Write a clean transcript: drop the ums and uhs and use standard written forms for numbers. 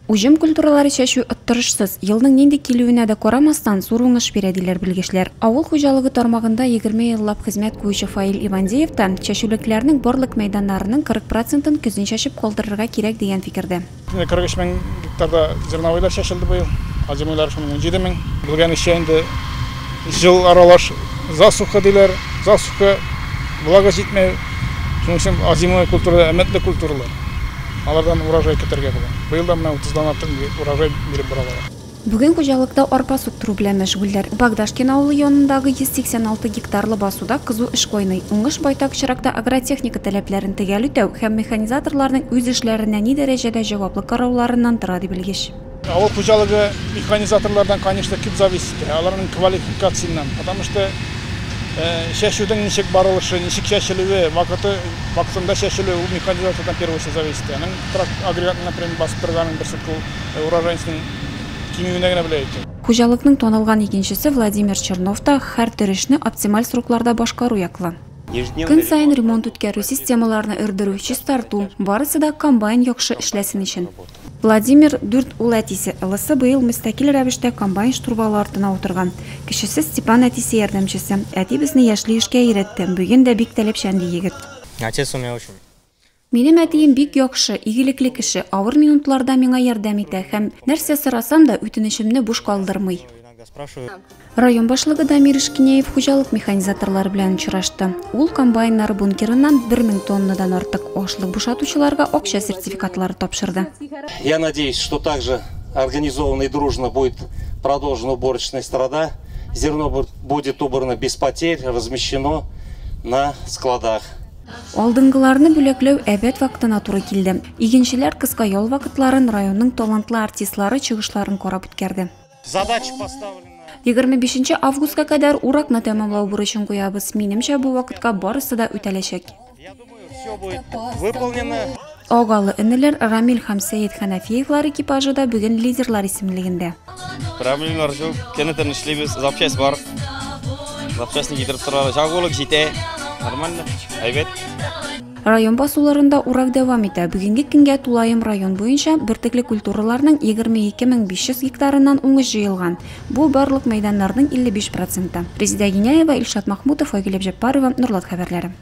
Уҗым культуралары чәчү оттырышсыз, елның нинди килүенә дә карамастан, зур уңыш бирә, диләр белгечләр. Авыл хуҗалыгы тармагында 20 еллап хезмәт куючы Фаил Ивандеев та чәчүлекләрнең барлык мәйданнарының 40 процентын көзен чәчеп калдырырга кирәк дигән фикердә. 43 мең гектарда зерновойлар чәчелде быел, озимойлар шуның 17 мең. Белгәнегезчә инде җыл аралаш засуха диләр, засуха, влага җитмәү. Шуның өчен озимой культура өметле культуралар. Алардан урожай көтәргә була. Быел да менә утыздан артык урожай биреп баралар. Бүген хуҗалыкта арпа суктыру белән мәшгульләр. Богдашкин авылы янындагы 186 гектарлы басуда кызу эш кайный. Уңыш байтак очракта агротехника таләпләрен төгәл үтәү һәм механизаторларның үз эшләренә ни дәрәҗәдә җаваплы карауларыннан тора, ди белгеч. Авыл хуҗалыгы механизаторлардан, конечно, күп зависит итә, аларның квалификациясеннән, потому что чәчүнең ничек барылышы, ничек чәчелүе, вакыты, вакытында чәчелүе ул механизатордан в первую очередь зависит. Аның агрегатын, например, басып торганын бер сутка урожайностьның кимүенә генә белә икән. Хуҗалыкның танылган игенчесе Владимир Чернов та һәр төр эшне оптималь срокларда башкару яклы. Көн саен ремонт үткәрү, системаларны өрдерү, чистарту, барысы да комбайн яхшы эшләсен өчен. Владимир дүрт ул әтисе, олысы быел мөстәкыйль рәвештә комбайн штурвалы артына утырган. Кечесе Степан әтисе ярдәмчесе. Әти безне яшьли эшкә өйрәтте. Бүген дә бик таләпчән, ди егет. Отец у меня очень Минем әтием бик яхшы, игелекле кеше, авыр минутларда миңа ярдәм итә һәм нәрсә сорасам да үтенечемне буш калдырмый. Иногда спрашиваю. Район башлыгы Дамир Ишкинеев хуҗалык механизаторлары белән очрашты. Ул комбайннар бункерыннан 1000 тоннадан артык ашлык бушатучыларга акча сертификатлары тапшырды. Я надеюсь, что также организованно и дружно будет продолжена уборочная страда. Зерно будет убрано без потерь, размещено на складах. Алдынгыларны бүләкләү әбәт вакытына туры килде. Игенчеләр кыска ял вакытларын районның талантлы артистлары чыгышларын карап үткәрде. Задача поставлена. 25 августка кадәр уракны тәмамлау бурычын куябыз. Минемчә, бу вакытка барысы да үтәләчәк. Я думаю, все будет выполнено. Агалы энеләр Рамил һәм Сәет Хәнәфиевлар экипажы да бүген лидерлар исемлегендә. Проблемалар юк, көне-төн эшлибез, запчасть бар. Запчастьны китереп торалар, ягулык җитә. Нормально, әйбәт. Район басуларында урак дәвам итә. Бүгенге көнгә тулаем район буенча бөртекле культураларның 22 500 гектарыннан уңыш җыелган. Бу барлык мәйданнарның 55 проценты. Резеда Гиняева, Илшат Махмутов, Айгөл Әбҗәппарова, Нурлат хәбәрләре.